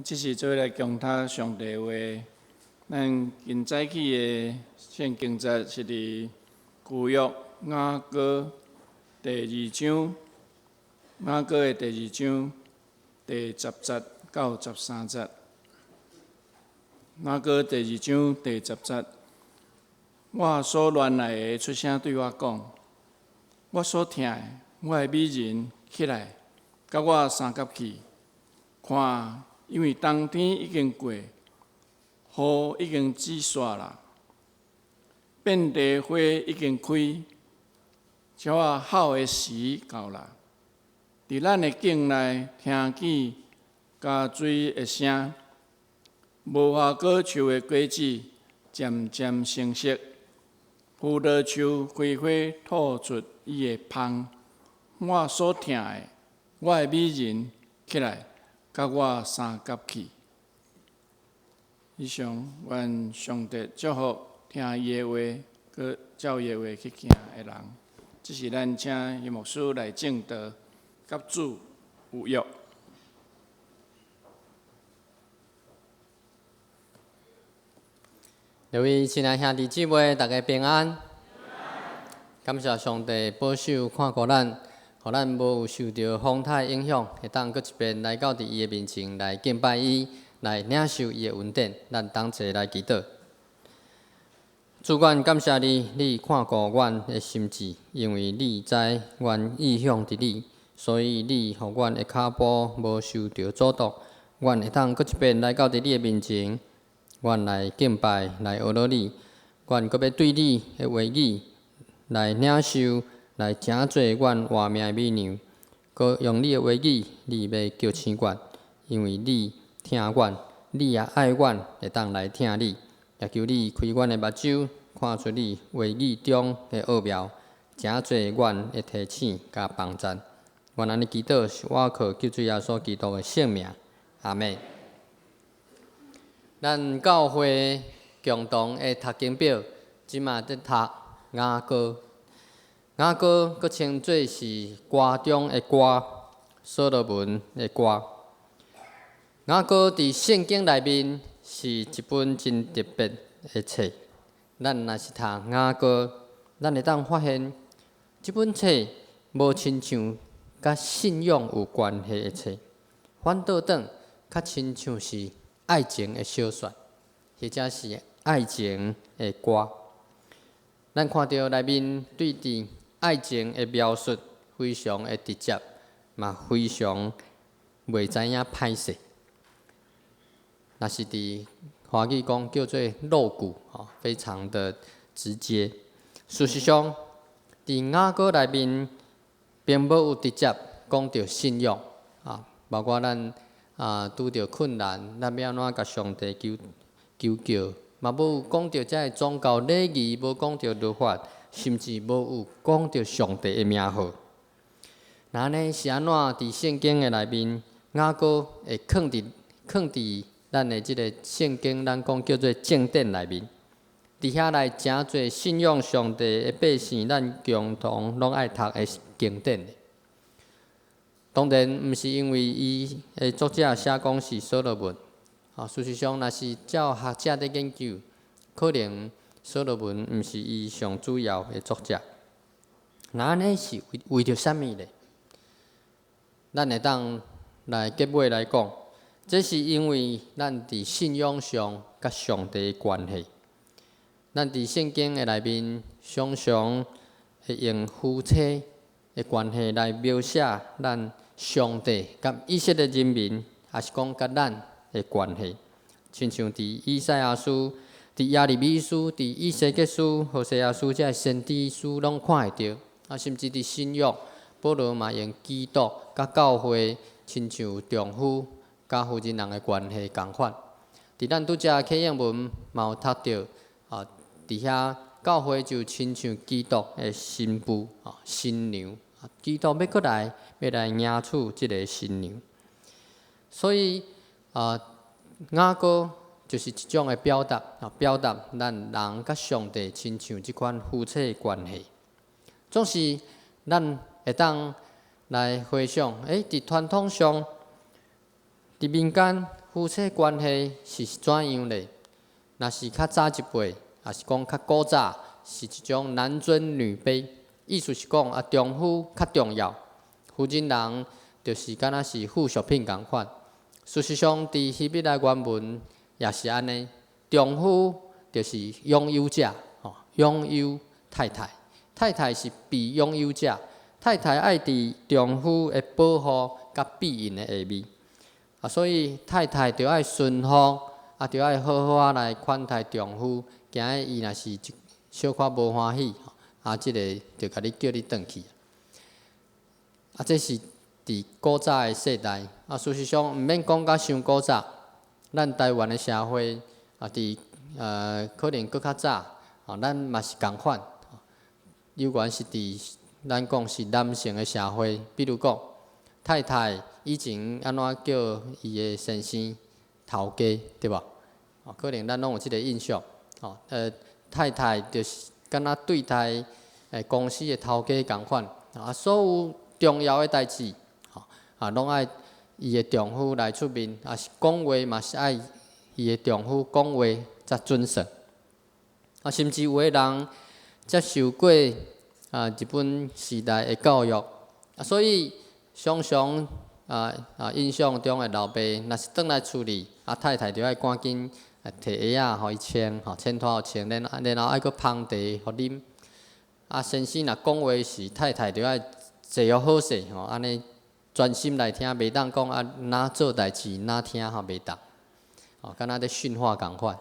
這是做伙來共讀上帝話。咱今早起的聖經節是佇舊約雅歌第二章，雅歌的第二章第10節到13節。雅歌第二章第十節，我所戀愛的出聲對我講：我所疼的，我的美人，起來，佮我相佮去。看，因為冬天已經過，雨已經止煞啦，遍地花已經開，鳥仔吼的時到啦。佇咱的境內聽見加水的聲，無花果樹的果子漸漸成熟，葡萄樹開花吐出伊的芳。我所疼的，我的美人，起來，佮我相佮去。以上，願上帝祝福聽伊的話，閣照伊的話去行的人。這是咱請葉牧師來證道，佮主有約。各位親愛兄弟姊妹，大家平安。感謝上帝保守看顧咱，予咱無有受著風颱影響，會當閣一遍來到佇伊的面前來敬拜伊，來領受伊的恩典。咱同齊來祈禱。主，阮感謝你，你看顧阮的心志，因為你知阮意向佇你，所以你予阮的跤步無受著阻擋，阮會當閣一遍來到佇你的面前，阮來敬拜，來學落你，阮閣欲對你的話語來領受，來成做阮活命的美糧。閣用你的話語，你欲叫醒阮，因為你疼阮，你也愛阮，會當來疼你。也求你開阮的目睭，看出你話語中的奧妙，成做阮的提醒佮幫贊。阮按呢祈禱，是倚靠救主耶穌基督的聖名。阿們。咱教會共同的讀經表，這馬佇讀雅歌。雅歌閣稱做是歌中的歌，所羅門的歌。雅歌佇聖經內面是一本真特別的冊。咱若是讀雅歌，咱會當發現這本冊無親像佮信仰有關係的冊，反倒轉較親像是愛情的小說，或者是愛情的歌。咱看著內面對佇愛情的描述非常的直接，嘛非常袂知影歹勢。若是佇華語講叫做露骨，吼，非常的直接。事實上，佇雅歌內面並無有直接講著信仰，啊，包括咱啊拄著困難，咱欲按怎共上帝求求救，嘛無有講著這个宗教禮儀，無講著律法，甚至無有講著上帝的名號。那按呢是按怎佇聖經的內面，雅歌會囥佇囥佇咱的這个聖經，咱講叫做正典內面，佇遐來誠濟信仰上帝的百姓，咱共同攏愛讀的經典。當然，毋是因為伊的作者寫講是所羅門。啊，事實上，若是照學者佇研究，可能所羅門毋是伊上主要的作者。那按呢是為為著啥物咧？咱會當來結尾來講，這是因為咱佇信仰上佮上帝的關係。咱佇聖經的內面，常常會用夫妻的關係來描寫咱上帝佮以色列人民，抑是講佮咱的關係。親像佇以賽亞書、佇耶利米書、佇以西結書、何西阿書這个先知書攏看會著。啊，甚至佇新約，保羅嘛用基督佮教會親像丈夫佮婦人人的關係仝款。佇咱拄才啟應文嘛有讀著，啊，佇遐教會就親像基督的新婦，啊，新娘。基督欲閣來，欲來迎娶這个新娘。所以啊，雅歌就是一種的表達，啊，表達咱人佮上帝親像這款夫妻的關係。總是咱會當來回想，佇傳統上，佇民間夫妻關係是怎樣咧？若是較早一輩，抑是講較古早，是一種男尊女卑，意思是講啊，丈夫較重要，婦人人就是敢若是附屬品仝款。事實上，佇希伯來原文也是按呢，丈夫就是擁有者，吼，擁有太太，太太是被擁有者，太太愛佇丈夫的保護佮庇蔭的下面，啊，所以太太著愛順服，啊，著愛好好仔來款待丈夫，驚伊若是一小可無歡喜，啊，這个就共你叫你轉去。啊，這是佇古早的世代，啊，事實上毋免講甲傷古早，咱台灣的社會啊，佇可能閣較早，啊，咱嘛是仝款，猶原是佇咱講是男性的社會，比如講，太太以前按怎叫伊的先生頭家，對無？哦，可能咱攏有這个印象，哦，太太就是敢若對待公司的頭家仝款，啊，所有重要的代誌，吼，啊，攏愛伊的丈夫來出面，啊是講話嘛是愛伊的丈夫講話才準算。啊，甚至有的人接受過啊日本時代的教育，啊，所以常常印象中的老爸若是轉來厝裡，啊太太就愛趕緊提鞋仔予伊穿，吼，穿脫予穿，然後愛閣捧茶予啉。啊，先生若講話時，太太就愛坐予好勢，吼，按呢專心來聽，袂當講啊，若做代誌若聽吼，袂當，吼，敢若咧訓話仝款。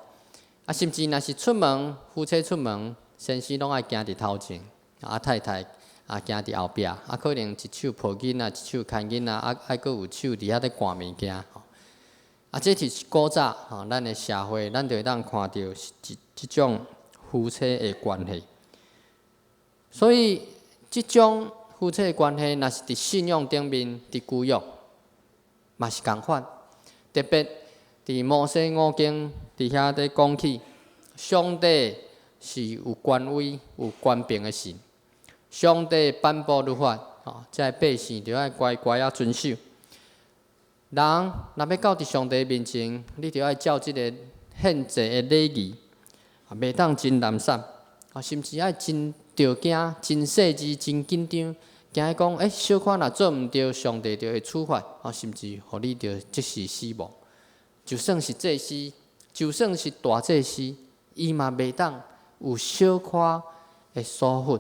啊，甚至若是出門，夫妻出門，先生攏愛行佇頭前，啊太太啊行佇後壁，啊可能一手抱囡仔，一手牽囡仔，啊愛閣有手佇遐咧捾物件，吼。啊，這是古早吼，咱的社會，咱就會當看著是這種夫妻的關係。所以，這種夫妻的關係，若是佇信仰頂面，佇舊約，嘛是仝款。特別佇摩西五經佇遐咧講起，上帝是有權威、有權柄的神。上帝頒布律法，吼，這个百姓著愛乖乖仔遵守。人若欲到佇上帝面前，你著愛照這个獻祭的禮儀，袂當真懶散，啊，甚至愛真著驚、真細緻、真緊張，驚講，小可若做毋著，上帝就會處罰，啊，甚至予你著即時死亡。就算是祭司，就算是大祭司，伊嘛袂當有小可的疏忽，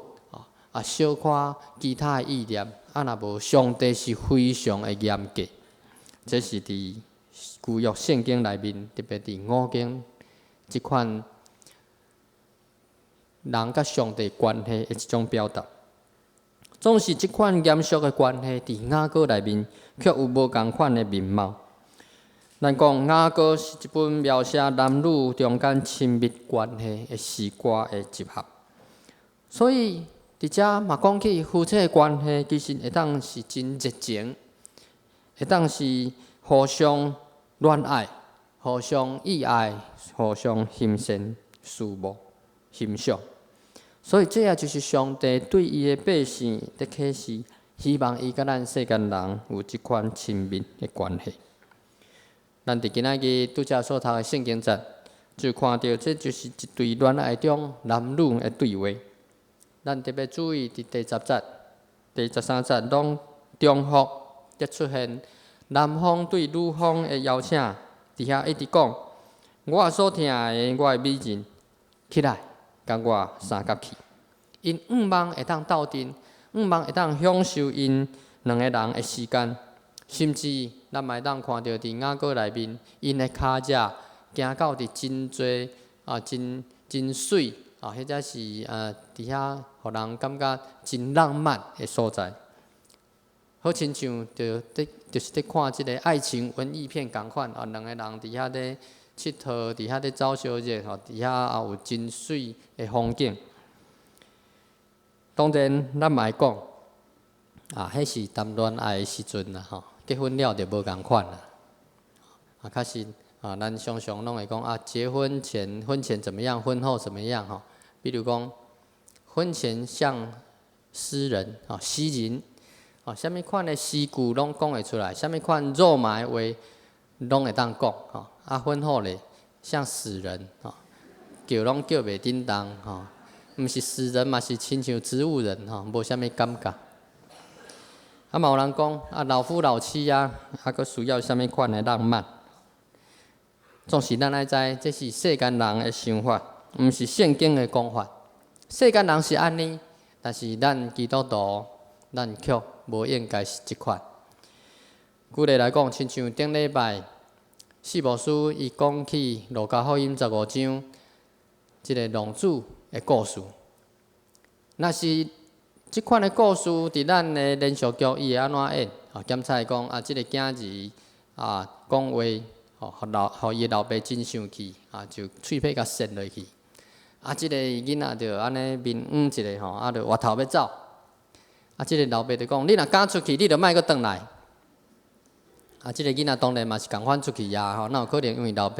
啊，小可其他的意念，啊，若無上帝是非常的嚴格。這是佇舊約聖經內面，特別佇五經這款人佮上帝關係的一種表達。總是這款嚴肅的關係，佇雅歌內面卻有無仝款的面貌。咱講雅歌是一本描寫男女中間親密關係的詩歌的集合，所以佇遮嘛講起夫妻的關係，其實會當是真熱情，會當是互相戀愛、互相意愛、互相欣羨、思慕、欣賞。所以這也就是上帝對伊的百姓的啟示，希望伊佮咱世間人有這款親密的關係。咱佇今仔日拄才所讀的聖經節，就看著這就是一對戀愛中男女的對話。咱特別注意佇第10節、第13節攏重複佇出現男方對女方的邀請，佇遐一直講：我所疼的，我的美人，起來，佮我相佮去。𪜶向望會當鬥陣，向望會當享受𪜶兩个人的時間，甚至咱嘛會當看著佇雅歌內面，𪜶的跤跡行到佇真濟啊，真真媠啊，或者是佇遐予人感覺真浪漫的所在，好親像就佇就是佇看這个愛情文藝片仝款啊，兩個人佇遐咧𨑨迌，佇遐咧走小熱吼，佇遐也有真媠的風景。當然，咱嘛會講，啊，彼是談戀愛的時陣啦，吼，結婚了就無仝款啦。啊，確實啊，咱常常攏會講啊，結婚前婚前怎麼樣，婚後怎麼樣吼。比如講，婚前像詩人啊，詩人啊，啥物款的詩句攏講會出來，啥物款肉麻的話攏會當講吼。啊，婚後咧像死人吼，叫攏叫袂振動吼，毋是死人嘛是親像植物人吼，無啥物感覺。啊，嘛有人講啊，老夫老妻啊，啊，閣需要啥物款的浪漫？總是咱愛知，這是世間人的想法，毋是聖經的講法。世間人是按呢，但是咱基督徒，咱卻無應該是這款。舉例來講，親像頂禮拜四牧師伊講起路加福音15章，這个浪子的故事。若是這款的故事，佇咱的連續劇，伊會按怎演？啊，檢查講啊，這个囝兒啊，講話，吼，予老，予伊老爸真生氣，啊，就喙䫌共扇落去。啊，這个囡仔就按呢面黃一下吼，啊，就回頭欲走。啊，這个老爸就講：你若敢出去，你就莫閣轉來。啊，這个囡仔當然嘛是仝款出去啊，吼，哪有可能因為老爸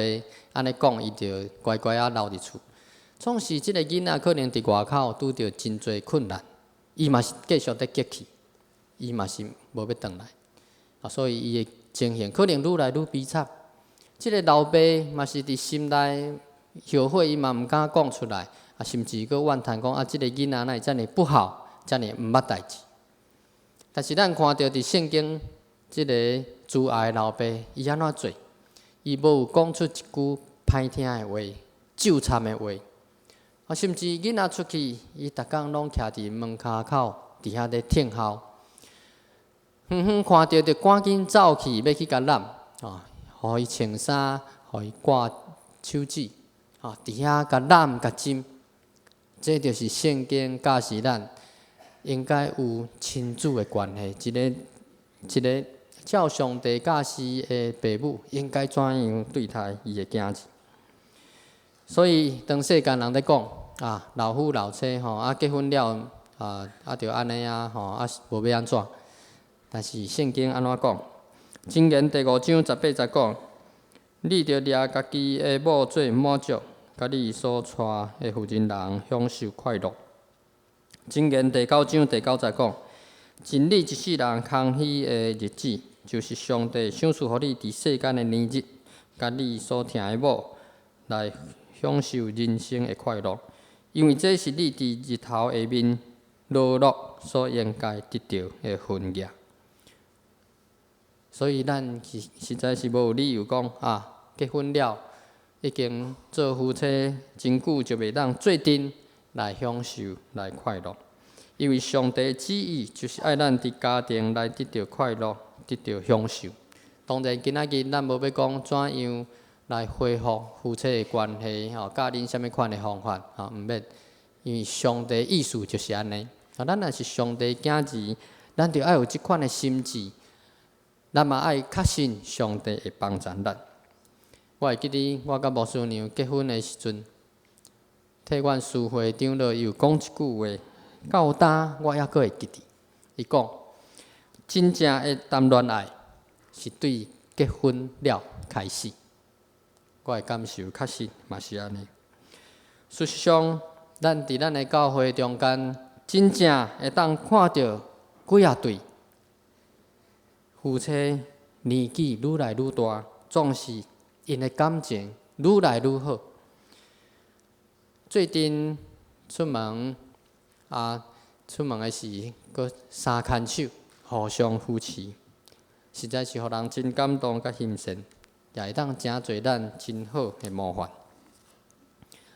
按呢講，伊就乖乖仔留佇厝。總是這个囡仔可能佇外口拄著真濟困難，伊嘛是繼續佇激氣，伊嘛是無欲轉來。啊，所以伊的情形可能愈來愈悲慘。這个老爸嘛是佇心內後悔，伊嘛毋敢講出來，啊，甚至閣怨嘆講啊，這个囡仔哪會遮爾不好，遮爾毋捌代誌。但是咱看著佇聖經，這个慈愛的老爸，伊按怎做？伊無有講出一句歹聽的話、咒讖的話。啊，甚至囡仔出去，伊逐工攏徛佇門跤口，佇遐咧聽候。遠遠看著就趕緊走去，欲去共攬，啊，予伊穿衫，予伊掛手指，啊，佇遐共攬共斟。這就是聖經教示咱應該有親子的關係，一个一个照上帝教示的爸母應該怎樣對待伊的囝兒。所以當世間人咧講啊，老夫老妻吼，啊結婚了啊啊就按呢啊吼，啊無欲按怎？但是聖經按怎講？箴言第五章十八節講：你著掠家己的某做滿足，佮你所娶的婦人人享受快樂。箴言第九章第九節講：盡你一世人空虛的日子，就是上帝賞賜予你佇世間的年日，佮你所疼的某來享受人生的快樂，因為這是你佇日頭下面勞碌所應該得著的份額。所以咱實實在是無有理由講啊，結婚了已經做夫妻真久就袂當做陣來享受來快樂，因為上帝旨意就是愛咱佇家庭來得著快樂，得著享受。當然，今仔日咱無欲講怎樣來恢復夫妻的關係，吼，教恁啥物款的方法，吼，毋免，因為上帝意思就是按呢。啊，咱若是上帝囝兒，咱就愛有這款的心志，咱嘛愛確信上帝會幫助咱。我會記得我佮牧師娘結婚的時陣，替阮司會長老伊有講一句話，到今我猶閣會記得。伊講：真正的談戀愛是對結婚了開始。我的感受確實嘛是按呢。事實上，咱佇咱的教會中間，真正會當看著幾仔對夫妻年紀愈來愈大，總是𪜶的感情愈來愈好。最近出門啊，出門的時，閣三牽手，互相扶持，實在是予人真感動佮欣羨，也會當成做咱真好的模範。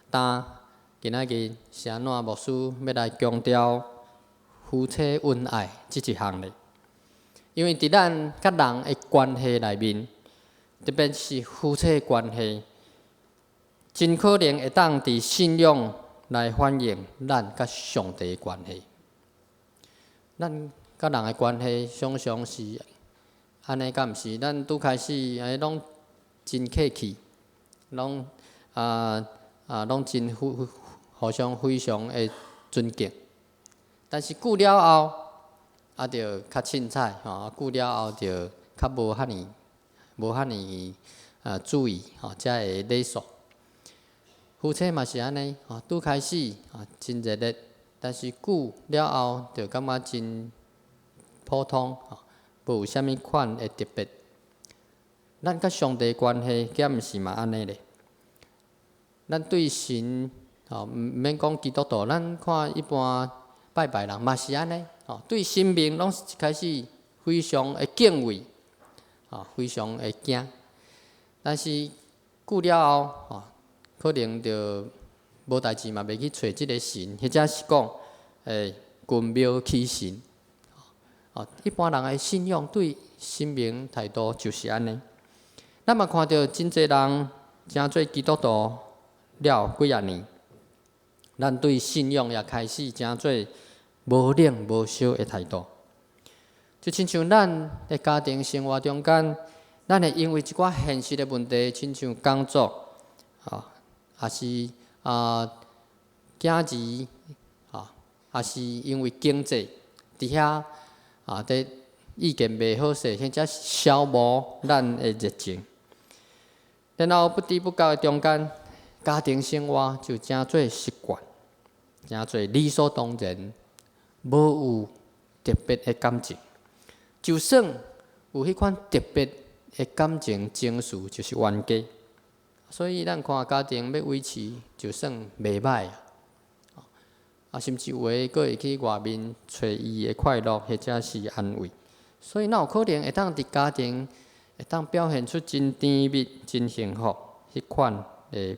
但今仔日是按怎牧師欲來強調夫妻恩愛這一項呢？因為佇咱佮人的關係內面，特別是夫妻關係，真可能會當佇信仰來反映咱佮上帝的關係。咱佮人的關係常常是按呢，敢毋是？咱拄開始哎，攏真客氣，攏啊啊攏真互互相非常的尊敬。但是久了後，啊，就較凊彩吼，久了後就較無遐爾無遐爾啊注意吼，才會禮數。夫妻嘛是按呢，吼，拄開始啊真熱烈，但是久了後就感覺真普通，吼，無有啥物款的特別。咱佮上帝關係，敢毋是嘛按呢咧？咱對神，吼，毋免講基督徒，咱看一般拜拜人嘛是按呢，吼，對神明攏是一開始非常的敬畏，吼，非常會驚。但是久了後，吼，可能就無代誌嘛，袂去揣這个神，或者是講，神廟起神。哦，一般人的信仰對神明態度就是按呢。咱嘛看著真濟人成做基督徒了幾仔年，咱對信仰也開始成做無冷無燒的態度。就親像咱的家庭生活中間，咱會因為一寡現實的問題，親像工作，啊，抑是囝兒，啊，抑是因為經濟佇遐啊，佇意見袂好勢，或者消磨咱的熱情。然後不知不覺的中間，家庭生活就成做習慣，成做理所當然，無有特別的感情。就算有彼款特別的感情情緒，就是冤家。所以咱看家庭欲維持，就算袂䆀啊。啊，甚至有的閣會去外面揣伊的快樂，或者是安慰。所以，哪有可能會當佇家庭會當表現出真甜蜜、真幸福彼款的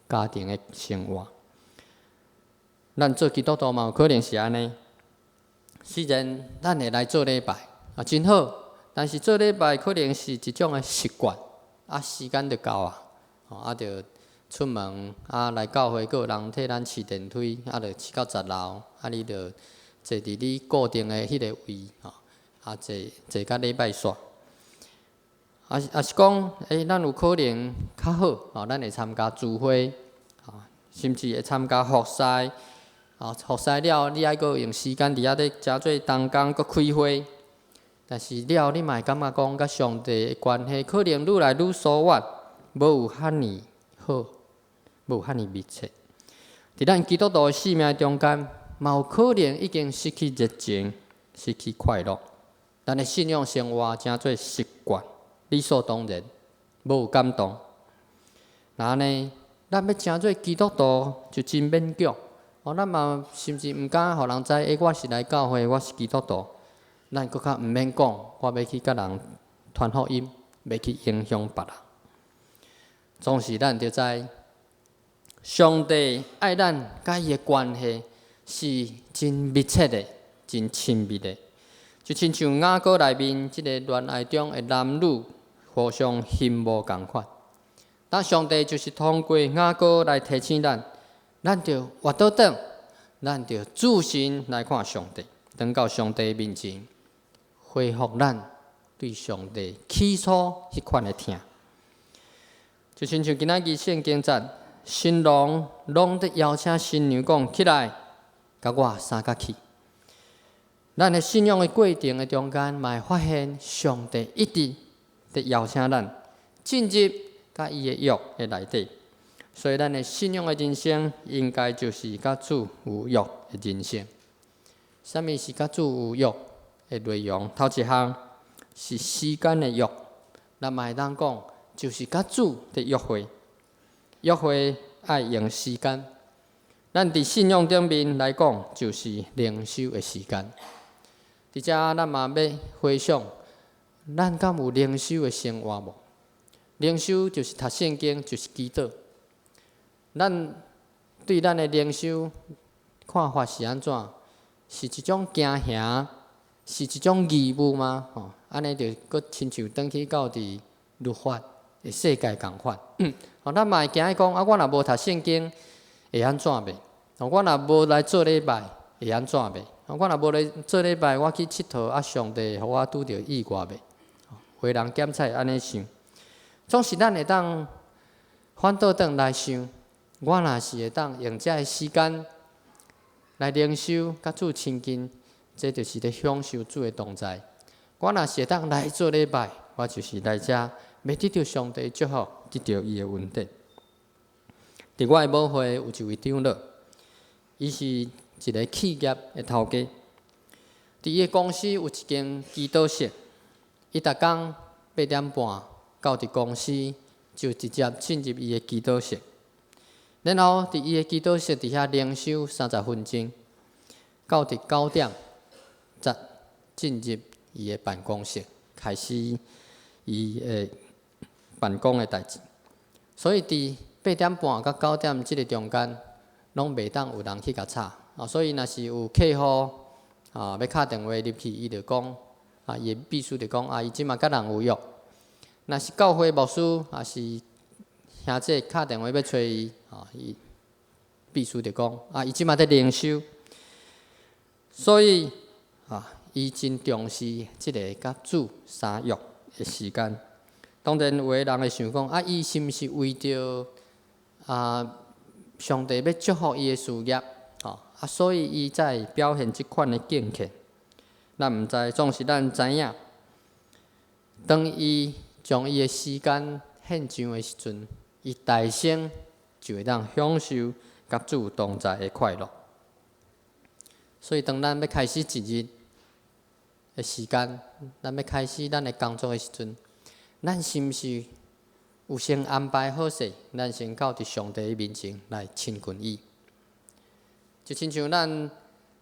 家庭的生活？咱做基督徒嘛有可能是按呢。雖然咱會來做禮拜啊，真好，但是做禮拜可能是一種的習慣，啊，時間就到啊，啊，就出門啊，來教會，閣有人替咱飼電梯，啊，就飼到10樓，啊，你就坐佇你固定的彼个位，吼，啊，坐坐甲禮拜煞。啊，抑是講，咱有可能較好，吼，咱會參加聚會，甚至會參加服侍，啊，服侍了，你愛閣用時間佇遐咧誠濟同工閣開會，但是了，你嘛會感覺講，佮上帝的關係可能愈來愈疏遠，無有遐爾好，無有遐爾密切。佇咱基督徒的生命中間，嘛有可能已經失去熱情，失去快樂。咱的信仰生活成做習慣，理所當然，無有感動。若按呢，咱欲成做基督徒就真勉強。哦，咱嘛甚至毋敢予人知，我是來教會，我是基督徒。咱閣較毋免講，我欲去佮人傳福音，欲去影響別人。總是咱著知，上帝愛咱佮伊的關係是真密切的、真親密的。就親像雅歌內面這個戀愛中的男女互相欣慕仝款。當上帝就是通過雅歌來提醒咱，咱著活倒轉，咱著注神來看上帝，轉到上帝面前，恢復咱對上帝起初彼款的疼。就親像今仔日聖經節，新郎攏佇邀請新娘講起來，佮我相佮去。咱的信仰的過程的中間，嘛會發現上帝一直佇邀請咱進入佮伊的約的內底。所以，咱的信仰的人生，應該就是佮主有約的人生。啥物是佮主有約的內容？頭一項是時間的約，咱嘛會當講，就是佮主佇約會。約會愛用時間。咱佇信仰頂面來講，就是靈修的時間。佇遮，咱嘛欲回想，咱敢有靈修的生活無？靈修就是讀聖經，就是祈禱。咱對咱的靈修看法是按怎？是一種驚嚇，是一種義務嗎？吼，按呢就閣親像轉去到佇律法的世界仝款。吼，咱嘛會驚講啊，我若無讀聖經會按怎袂？吼，我若無來做禮拜會按怎袂？我若無來做禮拜，我去𨑨迌啊，上帝會予我拄著意外袂？有的人檢菜會按呢想，總是咱會當反倒轉來想，我若是會當用這个時間來靈修，佮主親近，這就是咧享受主的同在。我若是會當來做禮拜，我就是來遮，欲得著上帝祝福，得著伊的恩典。佇我的母會有一位長老，伊是一个企業的頭家，佇伊的公司有一間祈禱室，伊逐工8點半到佇公司就直接進入伊的祈禱室，然後佇伊的祈禱室佇遐靈修30分鐘，到佇9點才進入伊的辦公室，開始伊的辦公的代誌。所以佇8點半佮9點這个中間，攏袂當有人去共吵。啊，所以若是有客戶啊欲敲電話入去，伊就講啊，伊的秘書就講啊，伊這馬佮人有約。若是教會牧師，抑是兄姊敲電話欲揣伊，啊，伊秘書就講啊，伊這馬佇靈修。所以啊，伊真重視這个佮主相約的時間。當然，有的人會想講啊，伊是毋是為著啊上帝欲祝福伊的事業，吼啊，所以伊才會表現這款的敬虔。咱毋知，總是咱知影，當伊將伊的時間獻上的時陣，伊大生就會當享受佮主同在的快樂。所以，當咱欲開始一日的時間，咱欲開始咱的工作的時陣，咱是毋是有先安排好勢？咱先到佇上帝面前來親近伊，就親像咱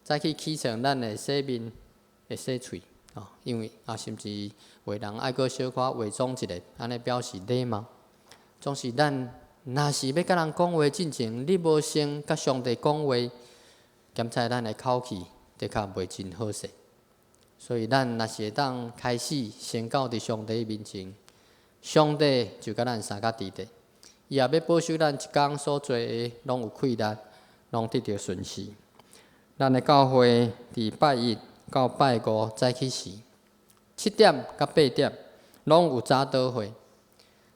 早起起床，咱會洗面、會洗喙，哦，因為啊，甚至有的人愛閣小可化妝一下，按呢表示禮貌。總是咱若是欲佮人講話進前，你無先佮上帝講話，檢查咱的口氣的確袂真好勢。所以咱若是會當開始先到佇上帝面前，上帝就佮咱相佮佇咧，伊也欲保守咱一工所做的攏有氣力，攏得著順遂。咱的教會佇拜一到拜五早起時，7點到8點，攏有早禱會。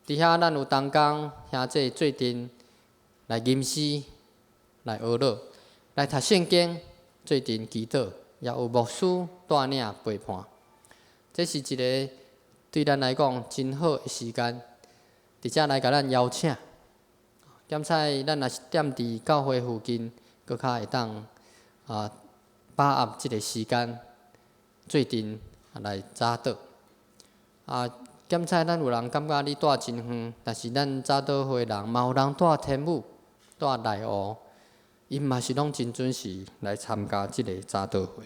佇遐咱有同工兄姊做陣來吟詩、來哀禱、來讀聖經、做陣祈禱，也有牧師帶領陪伴。這是一个對咱來講真好的時間，佇遮來共咱邀請。檢採咱若是踮佇教會附近，閣較會當啊把握這个時間，做陣來早禱。啊，檢採咱有人感覺你蹛真遠，但是咱早禱會人嘛有人蹛天母、蹛內湖，𪜶嘛是攏真準時來參加這个早禱會。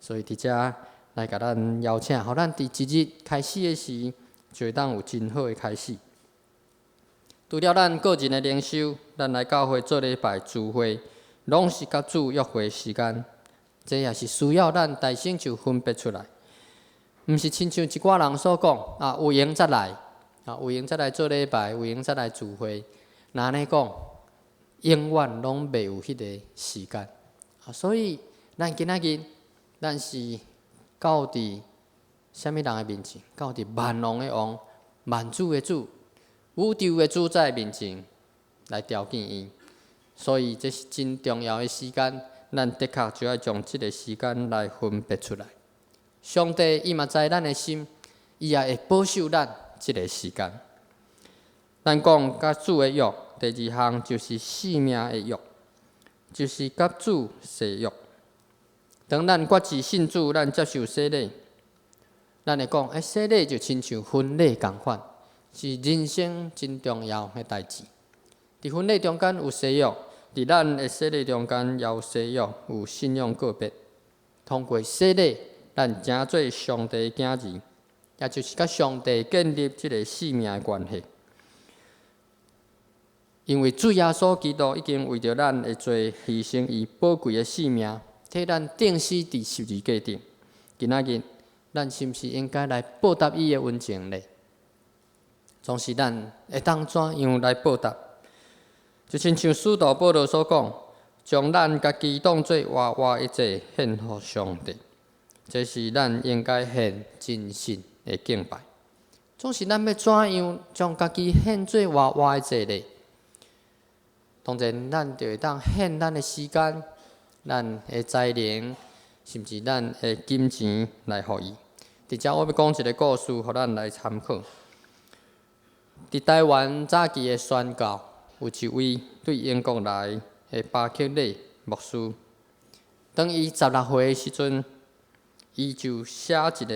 所以佇遮來共咱邀請，予咱佇一日開始的時，就會當有真好的開始。除了咱個人的靈修，咱來教會做禮拜聚會，攏是佮主約會時間。這也是需要咱大先就分別出來，毋是親像一寡人所講啊，有閒才來，啊有閒才來做禮拜，有閒才來聚會。若按呢講，永遠攏袂有彼个時間。啊，所以咱今仔日，咱是到佇啥物人的面前？到佇萬王的王、萬主的主、宇宙的主宰面前來朝見伊。所以這是真重要的時間，咱的確就愛將這个時間來分別出來。上帝伊嘛知咱的心，伊也會保守咱這个時間。咱講佮主的約，第二項就是性命的約，就是佮主誓約。當咱決志信主，咱接受洗禮，咱會講，欸，洗禮就親像婚禮仝款，是人生真重要的代誌。佇婚禮中間有誓約，佇咱的洗禮中間也有誓約，有信仰告別。通過洗禮，咱成做上帝的囝兒，也就是佮上帝建立這个性命的關係。因為主耶穌基督已經為著咱的罪犧牲伊寶貴的性命，替咱釘死佇十字架頂。今仔日，咱是毋是應該來報答伊的恩情呢？總是咱會當怎樣來報答？就親像使徒保羅所講，將咱家己當做活活的祭獻予上帝，這是咱應該獻真實的敬拜。總是咱欲怎樣將家己獻做活活的祭呢？當然，咱就會當獻咱的時間、咱的才能，甚至咱的金錢來予伊。佇遮我欲講一个故事，予咱來參考。佇台灣早期的宣教，有一位對英國來的巴克禮牧師，當伊16歲的時陣，伊就寫一个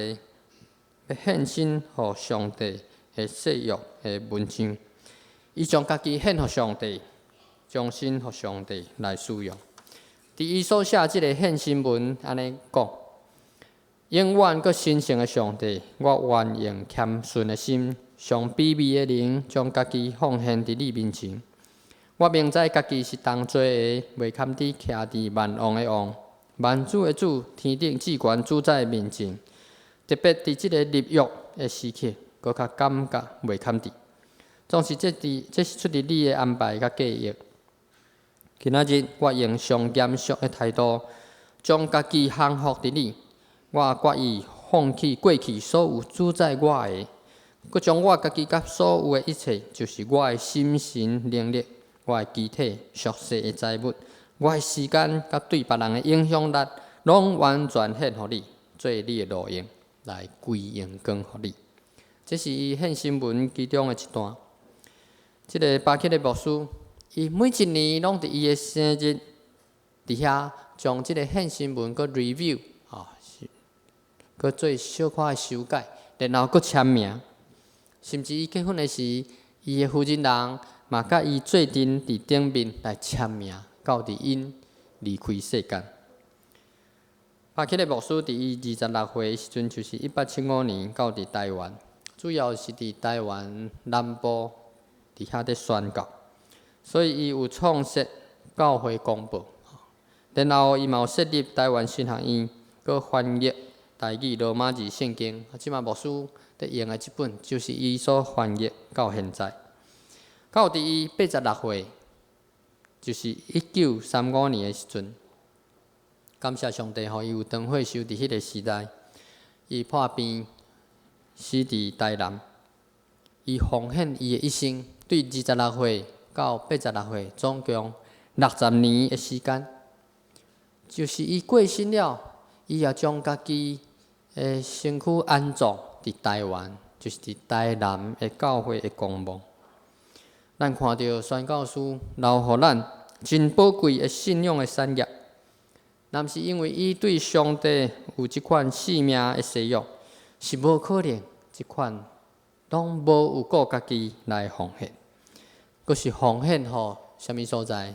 欲獻身予上帝的的誓約的文章。伊將家己獻予上帝，終身予上帝來使用。佇伊所寫這個獻身文按呢講：永遠閣神聖的上帝，我願用謙遜的心，上卑微的靈，將家己奉獻佇你面前。我明知家己是同罪的，袂堪得徛佇萬王的王、萬主的主、天頂至懸主宰的面前。特別佇這个立約的時刻，閣較感覺袂堪得。總是這是出佇你的安排佮計劃。今仔日我用上嚴肅的態度，將家己降服佇你。我決意放棄過去所有主宰我的，閣將我家己佮所有的一切，就是我的心神能力、我的肢體、俗世的財物、我的時間佮對別人的影響力，攏完全獻予你，做你的路用，來歸榮光予你。這是伊獻身文其中的一段。這个巴克的牧師，伊每一年攏佇伊的生日，佇遐將這个獻身文閣 review，閣做小可的修改，然後閣簽名。甚至伊結婚的時，伊的夫人人嘛佮伊做陣佇頂面來簽名，到佇𪜶離開世間。巴克的牧師佇伊26歲的時陣，就是1875年到佇台灣，主要是佇台灣南部佇遐咧宣教，所以伊有創設教會公報，然後伊嘛有設立台灣神學院，閣翻譯台語羅馬字聖經。這馬牧師佇用的這本，就是伊所翻譯到現在。到佇伊86歲，就是1935年的時陣，感謝上帝，予伊有長歲壽佇彼个時代，伊破病死佇台南。伊奉獻伊的一生，對26歲到86歲，總共60年的時間，就是伊過身了，伊也將家己的身軀安葬佇台灣，就是佇台南的教會的公墓。咱看著宣教師留予咱真寶貴的信仰的產業，若毋是因為伊對上帝有這款性命的誓約，是無可能這款攏無有顧家己來奉獻，閣是奉獻予啥物所在？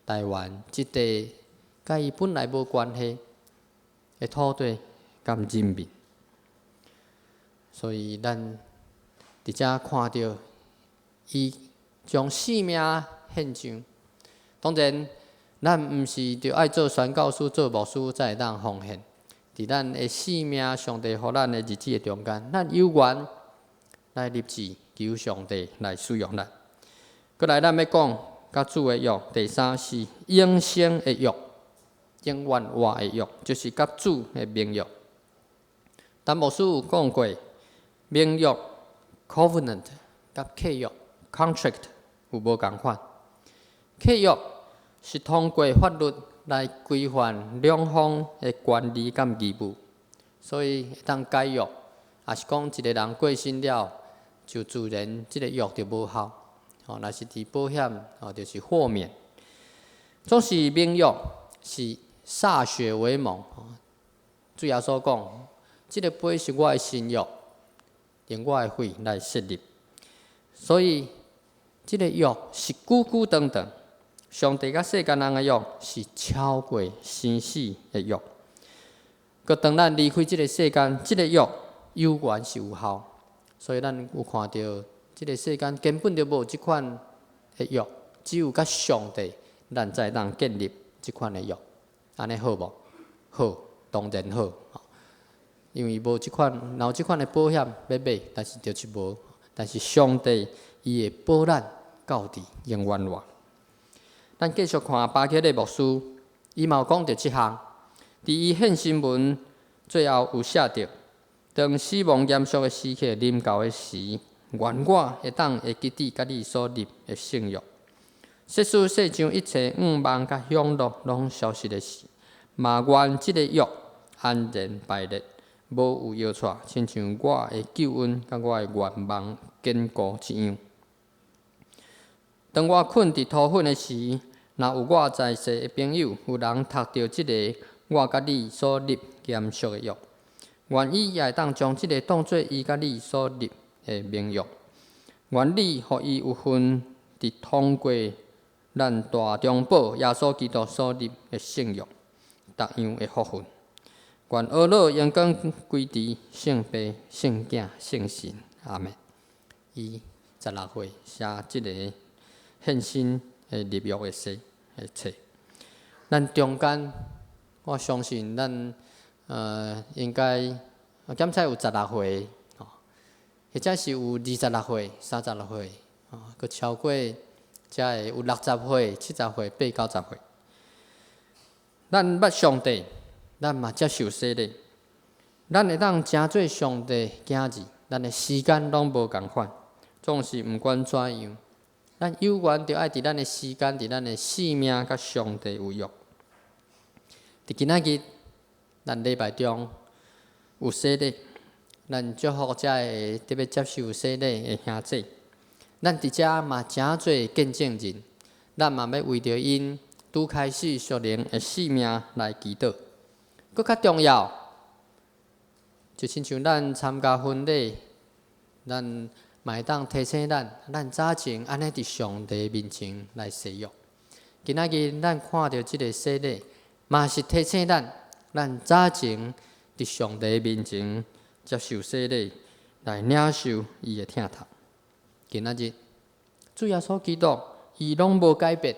台灣這塊佮伊本來無關係的土地佮人民，所以咱佇遮看著伊將性命獻上。當然，咱毋是著愛做宣教師、做牧師才會當奉獻。佇咱的性命，上帝予咱的日子的中間，咱有緣來立志求上帝來使用咱。閣來，咱欲講佮主的約，第三是永生的約，永遠活的約，就是佮主的盟約。陳牧師有講過，盟約 covenant 佮契約 contract 有無仝款？契約是通過法律來規範兩方的權利佮義務，所以會當解約，抑是講一个人過身了，就自然這个約就無效。吼，若是佇保險，吼，就是豁免。總是盟約是歃血為盟。主耶穌講，這个杯是我的新約，用我的血來設立。所以，這个約是久久長長。上帝佮世間人的約是超過生死的約。閣當咱離開這个世間，這个約猶原是有效。所以咱有看著，這个世間根本就無這款的約，只有佮上帝，咱才會當建立這款的約。按呢好無？好，當然好。因為無這款，若有這款的保險欲買，但是就是無。但是上帝伊會保咱到佇永遠活。咱繼續看巴克禮牧師，伊嘛有講著這項，佇伊獻身文最後有寫著：當死亡嚴肅的時刻臨到的時，願我會當會記得佮你所立的聖約。即使世上一切願望佮享樂攏消失的時，嘛願這个約安然排列，無有搖掣，親像我的救恩佮我的願望堅固一樣。當我睏佇塗粉的時，若有我在世的朋友，有人讀著這个我佮你所立嚴肅的約，願伊也會當將這个當做伊佮你所立的盟約。願你予伊有份佇通過咱大中保耶穌基督所立的聖約，逐樣的福分。願呵咾榮光歸佇聖父、聖囝、聖神。阿們。伊十六歲寫這个獻身的立約的誓的冊。咱中間，我相信咱應該檢測有十六歲，或者是有26歲、36歲，閣超過才會有60歲、70歲、八九十歲。咱捌上帝，咱嘛接受洗禮，咱會當成做上帝囝兒，咱的時間攏無仝款，總是毋管怎樣，咱有緣著愛佇咱的時間，佇咱的性命佮上帝有約。佇今仔日，咱禮拜中有洗禮，咱祝福遮个特別接受洗禮的兄姊。咱佇遮嘛誠濟見證人，咱嘛欲為著𪜶拄開始屬靈的生命來祈禱。閣較重要，就親像咱參加婚禮，咱嘛會當提醒咱，咱早前按呢佇上帝面前來誓約。今仔日咱看著這个洗禮，嘛是提醒咱，咱早前佇上帝面前接受洗禮，來領受伊的疼痛。今仔日，主耶穌基督，伊攏無改變，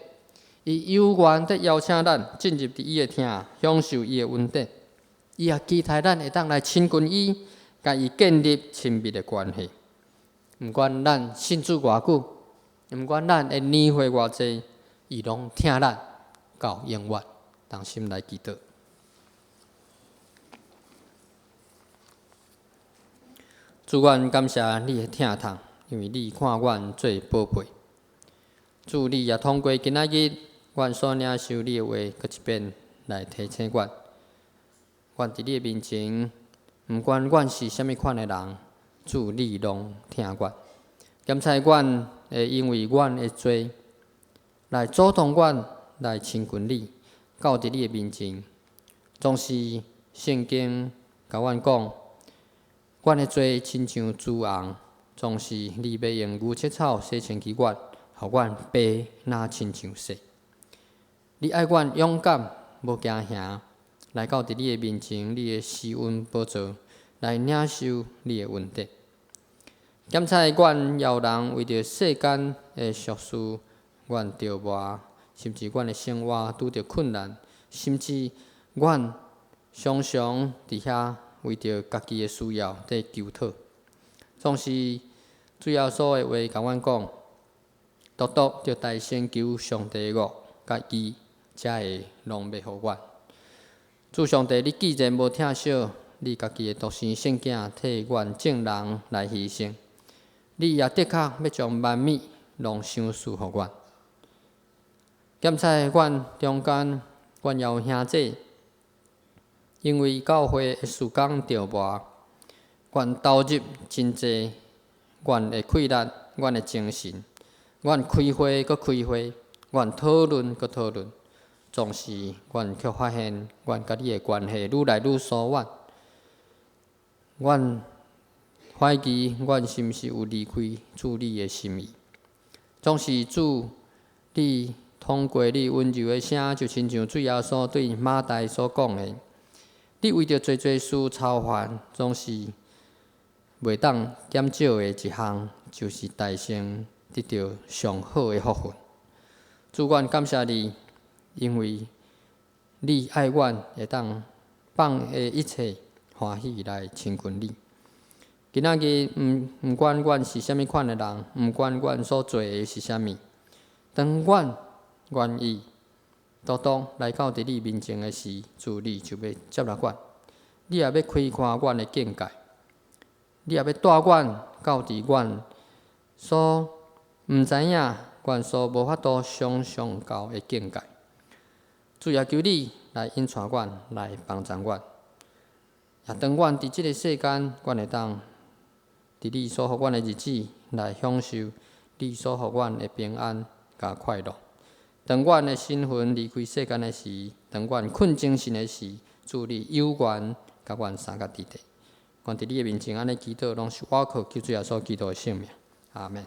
伊猶原佇邀請咱進入佇伊的疼，享受伊的恩典。伊也期待咱會當來親近伊，共伊建立親密的關係。毋管咱信主偌久，毋管咱的年歲偌濟，伊攏疼咱到永遠。同心來祈禱。主，阮感謝你的疼痛，因為你看阮做寶貝。主，你也通過今仔日，阮所領受你的話，閣一遍來提醒阮。阮佇你的面前，毋管阮是啥物款的人，主你攏疼阮。檢查阮會因為阮的罪，來阻擋阮來親近你，到佇你的面前。總是聖經共阮講，阮的罪親像朱紅，總是你欲用牛舌草洗清氣阮，予阮白若親像雪。你愛阮勇敢，無驚嚇，來到佇你的面前，你的施恩寶座來領受你的恩典。檢查阮有人為著世間的俗事，阮著磨，甚至阮的生活拄著困難，甚至阮常常佇遐為著家己的需要佇求討。總是主耶穌的話共阮講，獨獨著代先求上帝的國佮義，才會攏欲予阮。主上帝，你既然無疼惜你家己的獨生聖囝，替阮眾人來犧牲，你也的確欲將萬物攏賞賜予阮。檢查阮中間，阮也有兄姊，因為教會的事工著磨，阮投入真濟，阮的氣力，阮的精神，阮開會閣開會，阮討論閣討論，總是阮卻發現，阮佮你的關係愈來愈疏遠。阮懷疑，阮是毋是有離開主你的心意？總是主，你通過你溫柔的聲，就親像主耶穌對馬大所講的，你為著濟濟事操煩，總是袂當減少的一項，就是代先得著上好的福分。主，阮感謝你，因為你愛阮，會當放下一切，歡喜來親近你。今仔日毋管阮是啥物款的人，毋管阮所做的是啥物，當阮願意獨獨來到佇你面前的時，主你就欲接納阮，你也欲開闊阮的境界，你也欲帶阮到佇阮所毋知影、阮所無法度想像到的境界。主也求你來引帶阮，來幫助阮。也當阮佇這个世間，阮會當佇你所予阮的日子來享受你所予阮的平安佮快樂。當阮的身份離開世間的時，當阮睏精神的時，主你猶原共阮相佮佇咧。阮佇你的面前按呢祈禱，攏是倚靠救主耶穌基督的聖名。阿們。